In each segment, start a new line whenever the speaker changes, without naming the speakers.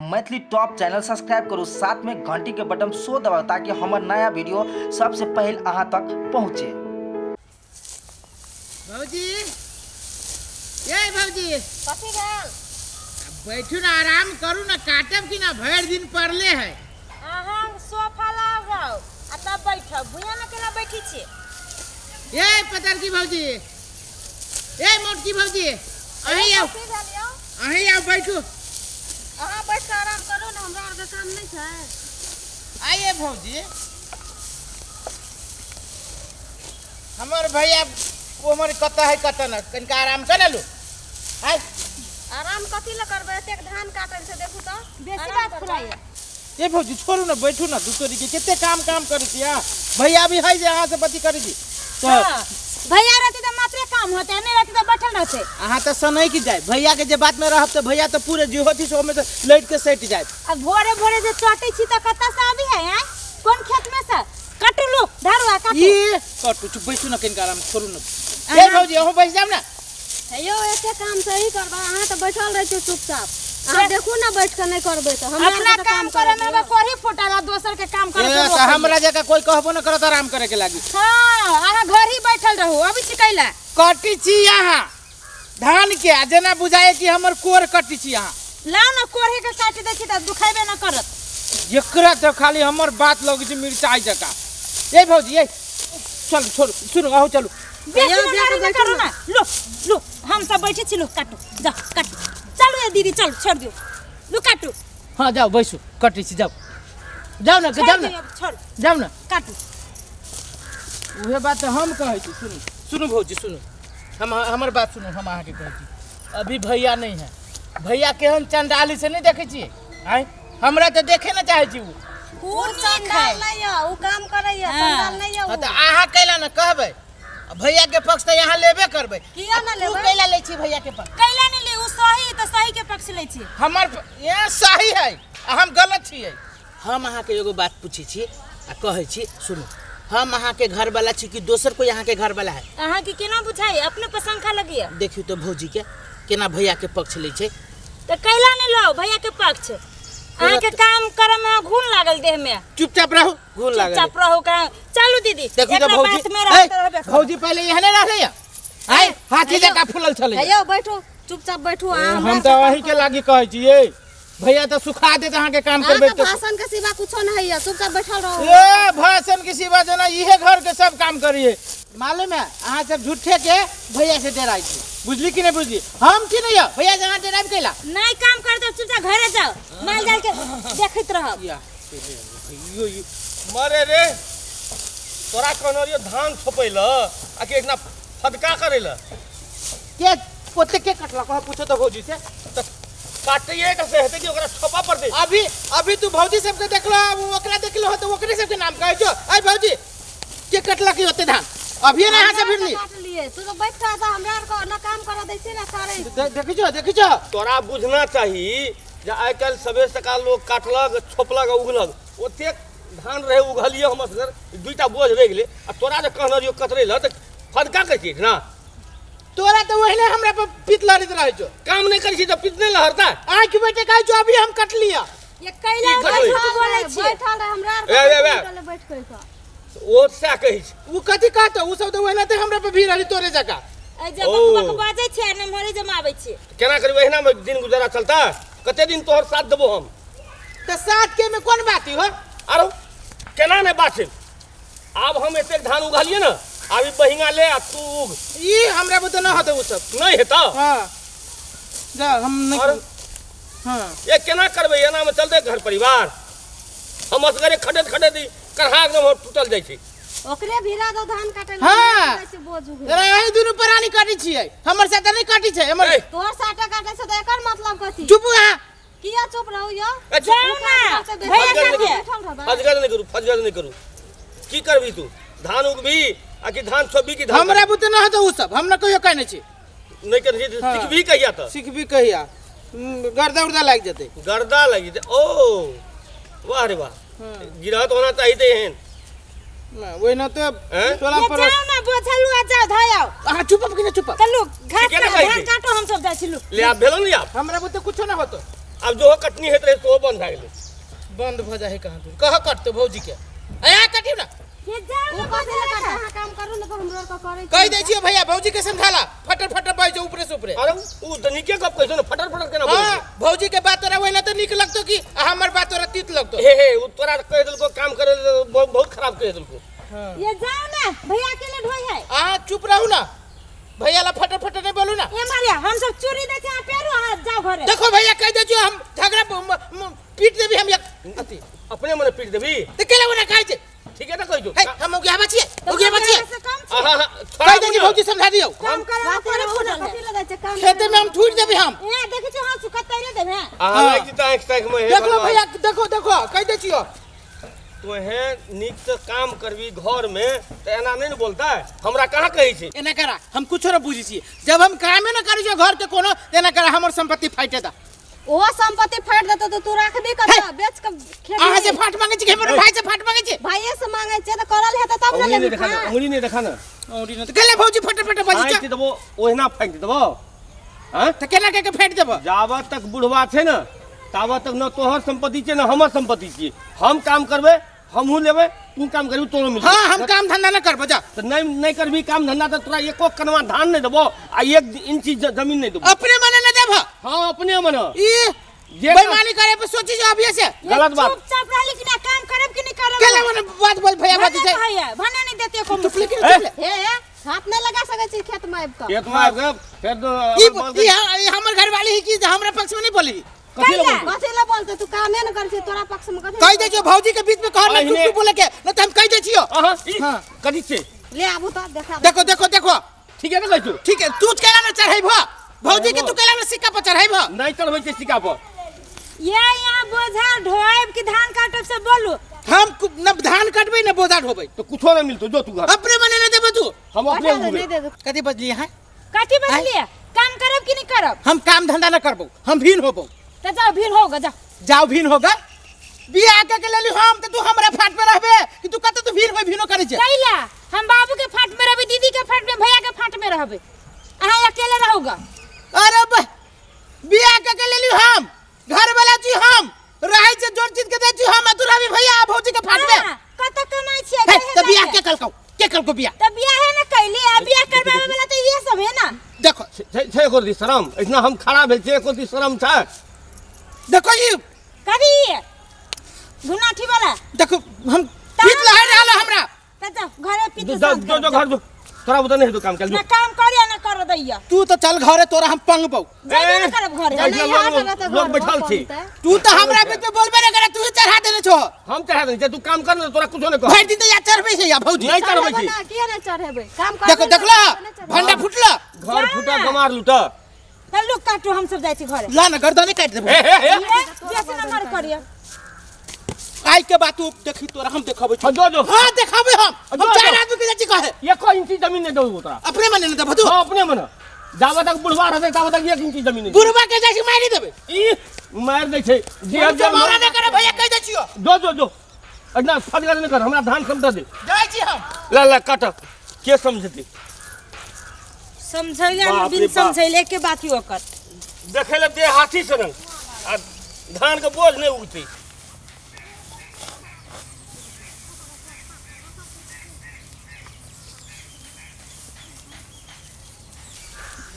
Maithili top channel subscribe करू, साथ में घंटी के बटन सो दबाउ ताकि हमर नया वीडियो सबसे पहले अहाँ तक पहुँचे।
भौजी, ए भौजी,
कथी भेल?
बैठू ना, आराम करू ना, काटब कि ना, भरि दिन पड़ले है।
अहाँ सोफा लाउ आ तब बैठब, भुइयाँ में केना बैठी छी?
ए पतरकी भौजी, ए मोटकी भौजी, अहीं आउ।
कथी भेल यौ?
अहीं आउ, बैठू।
अहाँ बैठ कऽ आराम करू ने, हमरा आरके काम नहि छै।
आइए भौजी, हमर भैया उमर कतऽ है कतऽ न, कनिका आराम कर लू। आइ
आराम कथी लए करबै, एतेक धान काटल छै, देखू तऽ।
बेसी
आराम
बात
करबै।
फुराइए।
ए भौजी छोड़ू ना, बैठू ना, दूसरी के कते काम काम करै छी अहाँ। भैया भी है जे अहाँ से पति करै छी तो।
हाँ, भैया रहते तो मात्रे काम होते, नहीं रहते तो बैठल रहते।
अहाँ तऽ सनैक जाय, भैया के जे बात में रहब तऽ भैया तऽ पूरे जे होती से ओमे से लड़ि के सटि जायत।
अब भोरे भोरे जे चटै छी तऽ कतऽ से आबी है आँय? कोन खेत में से? कटू लो, धारू आ काटू।
ई कटू, चुप बैसू ना, कनिका आराम छोड़ू ना। ए भौजी अहूँ बैस जाब ना।
हे यौ, एते काम सही करबै, अहाँ तऽ बैठल रहै छियै चुपचाप। अहाँ देखू ना, बैठ कऽ नहि करबै तऽ हमरा
अपना
आरके तऽ
काम करे में
दियौ।
कोढ़ी फूटल आ दोसर के काम करे
ए,
से
तऽ
रोकै।
हमरा जकाँ कोई कहबो न करत आराम करे के लागी।
हाँ, अहाँ घर ही बैठल रहू, अभी छी कैला।
कटी छी अहाँ धान के, आ जेना बुझाए कि हमर कोर कटी छी अहाँ।
लाउ ना, कोढ़ी के काटि दै छी तऽ दुखेबे न करत।
एकरा तऽ खाली हमर बात लगै छै मिरचाइ जकाँ। ए भौजी, ए चलू, छोड़ू, सुनू, अहूँ चलू।
बेसी
यौ,
ना
जा कऽ
गाड़ी
बैठू
करू
ना।
ना। लो लो, हम सब बैठे छी, लो काटू, जाओ काटू, चलू ए दीदी, चलू, छोड़ दियौ, लो काटू।
हाँ जाओ बैसू, कटै छी, जाओ जाओ ना,
छोड़
जाओ ना,
दियौ, छोड़।
जाओ ना,
काटू।
उहे बात तऽ हम कहै छी। सुनू सुनू भौजी, सुनू, हम हमर बात सुनू, हम अहाँके कहै छी, अभी भैया नहीं है, भैया केहन चंडाली से नहीं देखै छियै? आँय, हमरा तऽ देखे ना चाहै छी उ।
उ चंडाल नहि यऽ, उ काम करैया,
हाँ।
चंडाल नहि यऽ
हाँ,
उ।
तऽ अहाँ कैला ना कहबै, आ भैया के पक्ष तऽ यहाँ लेबे करबै।
किया ना
तू
लेबै?
कैला लै छी भैया के पक्ष?
कैला नहीं ले, उ सही तऽ सही के पक्ष लै छी।
हमर ये सही है आ हम गलत छियै। हम अहाँके एगो बात पूछै छी आ कहै छी, सुनू, हम अहाँके घरवाला छी कि दोसर कोई अहाँके घरवाला है?
अहाँ के केना बुझाई, अपने पर शंका लगिए।
देखियौ तऽ भौजी के केना भैया के पक्ष लै छै।
तऽ कैला नहीं लो भैया के पक्ष? अहाँ के काम करे में घुन लागल देह में।
चुपचाप रहू, घुन लागल।
चुपचाप रहू का। चलू दीदी,
देखू तऽ
एकरा
भौजी,
बात में रहते
ए,
रहबे करब।
भौजी पहिले एहने रहलै या, आँय, हाथी जकाँ फूलल छलै।
हे यौ, बैठू, चुपचाप बैठू अहाँ। हमरा
हम तऽ अही के लागी कहै छी, ए भैया तऽ सुखा देत अहाँके काम करबै
अहाँके
तऽ।
भाषण के सिवा कुछो नहीं है, चुपचाप बैठल रहू।
ए भाषण के सिवा जेना इहे घर के सब काम करिए। मालूम है अहाँ सब झूठे के भैया से डराइ छी, बुझली कि नहीं बुझली? हम की नहीं है भैया से अहाँ डराइब कैला?
नहीं काम कर दो, चुपचाप घरे जाओ, माल जाल के देखैत रहब।
या, भैयो, ई
मरे रे, तोरा कहने रहियो धान छोपै ल आ कि इतना फदका करै ल।
के ओते के कटलक अहाँ पूछो तऽ भौजी से।
तऽ काटैए के से हेतै कि ओकरा छोपा पड़तै?
अभी अभी तू भौजी सबके देखलो, अब ओकरा देखलो हो तऽ ओकरे सबके नाम कहै छो। अय भौजी, के कटलक ई ओते धान? अभिये ना अहाँ से भिड़ली।
काट लिए तू तो बैठ के तऽ हमरा आर के ना काम करऽ दै छै ना करै।
देखै छो, देखै छो।
तोरा बुझना चाही जे आइ काल्हि सबेर सकाल लोक काटलक, छोपलक आ उगलक। ओतेक धान रहै उगलियै हम असगर, दुइटा बोझ रहि गेलै आ तोरा जे कहने रहियौ कतरै लए तऽ फदका कहै छियै ना।
तोरा तऽ ओहिने हमरा पर पित लहरैत रहै छौ।
काम नहि करै छी तऽ पित नहि लहरता?
आँखि बेटे कहै छौ अभी हम कटलियै।
ये कैला
की कटबै?
झूठ बोलै छियै।
बैठल रहे हमरा आर
ए, ए, ए।
के बैठ के कऽ।
ओ सएह कहै छै।
उ कथी कहतौ? उ सब तऽ ओहिना तऽ हमरा पर भीड़ रहली तोरे जकाँ।
ए जे
ओ।
बक बक बाजै छियै, नमहरी जमाबै छियै।
केना करबै, एहिना मे दिन गुजारा चलता? कते दिन तोहर साथ देबो हम?
तऽ साथ के में कोन बात हो?
आरो केना नहि बात छै? आब हम एतेक धान उघलियै ने, आब ई बहिंगा ले आ तू उग।
ई हमरा बुते न होतै उ सब।
नहि हेतौ?
हाँ जा, हम नहीं।
और?
हाँ।
ये केना करबै, एना मे चलतै घर परिवार? हम असगरे खटैत खटैत ई करहा एकदम टूटल जाइ छै।
ओकरे भिरा दो धान काटे ला।
हाँ।
जाइ छै बोझ उघे।
अरे अही दुनू प्राणी काटै छियै, हमर साथे नहि काटै छै हमर।
ए,
तोहर साटा काटे छै तऽ एकर मतलब कथी?
चुप अहाँ।
किया चुप रहू यौ?
ए, चुप।
जाउ ना भैया
फजगर नहि
साथे।
बैठल रहबै।
फजगर नहि करू, फजगर नहि करू। की करबी तू? धान उगबी आ कि धान छोपबी कि धान
हमरा बुते न होतै उ सब, हम न कहियो कहने छी।
नहि कहने छी?
हाँ।
सिखबी कहिया तऽ?
सिखबी कहिया? गर्दा उर्दा लागि जेतै।
गर्दा लागि जेतै? ओ वाह रे वाह, गिरहत होना चाही तऽ एहन
ना, ओहिना तऽ
हैं?
टोला
ये
पर
जाओ ना, बोझलू आ जाओ धयाओ।
अहाँ चुप कि नहि चुप?
चलू घास
ठीके ने
काटो,
कहै
धान
छी।
काटो, हम सब जाइ छी लू।
ले आब भेलो ने आब।
हमरा बुते कुछो न होतो।
आब जो कटनी होइत रहै सेहो बंद भए गेलै।
बंद भऽ जाइ है कहाँ दूर कह कटतौ भौजी के अया कटियौ ना।
ये जाओ
ओ
ना
कथी
कथी
लए
लए
कटतै? अहाँ काम करू ने तऽ हमरो आरके करै
कहि दै छियौ भैया भौजी के समझाला फटर फटर बाजि जो ऊपरे से ऊपरे।
अरे उ तऽ नीके गप कहै छौ ने, फटर फटर केना बोलै
हाँ
छै?
भौजी के बात तोरा ओहिना तऽ नीक लगतौ कि आ हमर बात तोरा तीत लगतौ?
हे हे, उ तोरा कहि देलको काम करे लए, बहुत खराब कहि देलको।
ये जाओ ना भैया के लिए ढोई है।
अहाँ चुप रहू ना भैया ला फटर फटर नहीं बोलू ना।
ए मारिया हम सब चूड़ी दै छी अहाँ पेरू अहाँ जाओ घरे।
देखो भैया कहि दै छियौ हम झगड़ा पीट देबी हम एक अथी।
अपने मने पीट देबी?
तऽ केला ओना कहै छै?
ठीक है ना कहै छौ।
हे हम उगियाबा छियै उगियाबा छियै।
से कम छी।
आहा, हा,
कहि दै छी भौजी समझा दियौ।
काम करे
बात
करे
रहू
फूटल
ने,
है।
कथी लए जाइ छै काम?
खेते में हम ठूट देबी हम।
ए देखै छी हाथ सुखत तैरे देबे हैं।
अहाँ लागि जेतै आँखि ताँखि में, हे
देखलो
भगवान।
भैया देखो देखो कहि दै छियौ।
तोहे नीक से काम करबी घर में तऽ एना नहीं ने बोलता है, हमरा कहाँ कहै छै?
एना करा हम कुछो न बुझै छियै, जब हम कामे न करै छियै घर के कोनो तऽ एना करा हमर संपत्ति फाटि दा।
ओहो संपत्ति फाटि देतौ तऽ तू राखबी कतऽ? बेच के खेबही।
अहाँ से फाट मांगै छी कि हमर भाई से फाट मांगै छी?
भाइये से मांगै छियै तऽ करल हेतै तब ने
अंगुरी नहीं
लेबही
देखा ना,
फाट।
अंगुरी नहीं देखा ना।
औरी न तऽ गेलै भौजी फटे फटे बाजै
फाँकि
छै।
देबो ओहिना फाँकि देबो। हाँ?
तऽ केना के फाटि देबो?
जाबत तक बुढ़वा छै ने ताबत तक न तोहर संपत्ति छै न हमर संपत्ति छै। हम काम करबै हमहूँ लेबै, तू काम करबी तोरो मिलतौ।
हाँ हम काम धंधा न करबो जा।
तऽ नहीं नहीं करबी काम धंधा तऽ तोरा एको कनवा धान नहीं देबो आ 1 इंची जमीन नहीं देबो।
अपने मने न देबो?
हाँ अपने मने।
ई
जे
बेईमानी करे पर सोची जो अभी से।
गलत बात।
चुपचाप रहली कि ना काम करब कि नहीं करब?
केला मने बात बोल भैया बात
भने
छै।
कहैया, भने नहीं देते एको
चुप ले,
मुट्ठी।
चुप ले।
हे हे हाथ नहीं लगा सकै छी खेत में आबि कऽ।
खेत में आबि कऽ फेर तो
ई
अगर बोल
ई ई हमर घरवाली ही कि हमरा पक्ष में नहीं बोली?
कथी लए बोलतै?
कथी लए बोलतै? तू कामे न करै छी तोरा पक्ष में कथी?
कहि दै छियौ भौजी के बीच में कहर ना
अहिने-
चुप चुप बोले के, न तऽ हम कहि दै छियौ।
अहाँ, ई
हाँ।
कथी छै?
ले आबू तऽ देखा।
देखो देखो देखो
ठीक है ना कहै छौ?
ठीक है, तू केला न चढ़ैबो भौजी के, तू केला न सिक्का पर चढ़ैबो?
नहीं चढ़बै छै सिक्का पर।
ये यहाँ बोझा ढोएब कि धान काटब से बोलू?
हम न धान काटबै न बोझा ढोबै।
तो कुछो नहीं मिलतो जो तू घर।
अपने मने न देबो तू।
हम अपने
पठा दे,
उगबै।
नहीं दे दे।
कथी बजली है?
कथी बजलिए? काम करब कि नहीं करब?
हम काम धंधा न करबो, हम भीन होबो।
तऽ जाओ भीन होगा जाओ।
जाओ भीन होगा? बियाह के के लेली हम तऽ तू हमरा फाट पे रहबे कि तू कतऽ तू भीन होय भीनो करै छै?
कैला हम बाबू के फाट में रहबे, दीदी के फाट में, भैया के फाट में रहबे, अहाँ अकेले रहोगा।
अरे बियाह के के लेली हम, घर वाला छी हम, रहै छै जोर चीज के दै छी हम, आ तू रहबी भैया आ भौजी के फाट में।
हाँ, कतऽ कमाइ छियै?
हे,
कहे
तऽ बियाह
जाइए?
के कलकौ? के कलकौ बियाह?
तऽ बियाह है ना कैली, आ बियाह करबाबै वाला तऽ इहे सब है ना।
देखो
छै छै एको रत्ती शरम? एहिना हम खड़ा भेल छियै, एको रत्ती शरम छै?
देखो ई
कथी ई घुनाठी वाला?
देखो हम पीट लहर रहल है हमरा।
तऽ जाओ घरे पीट
जो
के साफ
जो
करब,
जो
जाओ।
घर जो तोरा बुते नहीं हेतौ काम कयल, जो।
ना काम करिया ना कर दैया।
तू तो चल घरे तोरा हम पंग पौ।
जेबे ना करब घरे।
ए,
नहीं,
लोग-
यहाँ रहतै
लोग
घर,
बैठल
बहुत
छी।
पहुँचतै।
तू तो हमरा बीच में बोलबे नहीं करे, तू ही चढ़ा देने छो।
हम चढ़ा देने छियै, तू काम कर ने तोरा कुछो नहीं कह।
भरि दिन तो या चढ़बै छै या भौजी।
नहीं चढ़बै छी।
चढ़ेबै ना, किया नहीं चढ़ेबै? काम करबै
देखो
ना,
देखलो
नहीं चढ़ेबै।
भंडा फुटलो।
घर फूटा गमार लूटा।
चल लोग काटू हम सब जाइ छी घरे।
ला ना गर्दने काटि देबो।
हे हे हे
ए, बेसी नम्बर करिया।
आइ के बात तू देखी तोरा हम देखबै
हाँ, जो जो।
हाँ देखबै हम। हम
जो,
चार
जो।
आदमी के जाइ छी कहे।
एको इंची जमीन नहीं देबो तोरा।
अपने मने न देबो तू।
हाँ अपने मने। जाबे तक बुढ़वा रहतै ताबे तक 1 इंची जमीन नहीं देबो।
बुढ़वा के जाइ छी मारि देबै।
ई मारि दै छै। जे
हम
जे
जमाना नहि करे भैया कहि दै छियौ।
जो जो जो। एतना फजगर नहीं कर, हमरा धान समझा दे।
जाइ छी हम।
ला ला काट। के समझतै?
समझैला
बाप रे
बिन
बाप।
समझैले के बात ही ओकर।
देखै लए देह हाथी सनक आ धान के बोझ नहीं उगतै।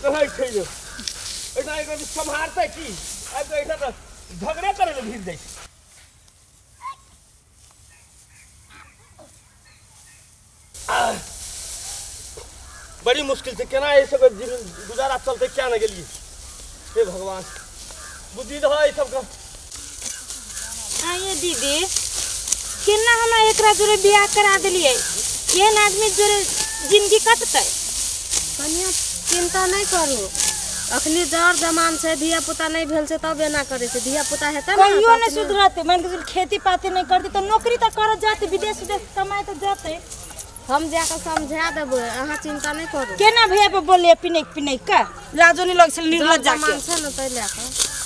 कहै छै जे एहिठाम एक आदमी सम्हारतै की? आबि कऽ एहिठाम तऽ झगड़े करै लए भिड़ जाइ छै। आह, बड़ी मुश्किल से केना एहि सबके जीवन गुजारा चलतै क्या ने गेलियै। हे भगवान बुद्धि दह एहि सबके।
आइए दीदी केना हमरा एकरा जोरे बियाह करा देलियै? एहन आदमी जोरे जिंदगी कटतै?
कनिया चिंता नहीं करू, अखनी जर जमान छै, धिया पुता नहीं भेल छै तब एना करै छै। धिया पुता हेतै ने
कहियो
तऽ
नहीं
अपने-
सुधरतै। मान के चलू खेती पाती नहीं करतै तऽ नौकरी तऽ करऽ जातै, विदेश विदेश कमाए तऽ जातै।
हम जाके समझा देबै, अहाँ चिंता नहीं करू।
केना भैया पर बोललियै पिनैक पिनैक के? लाजो नहीं लग छल निर्लज
जर
जाके।
जमान छै ने ताहि लए कऽ।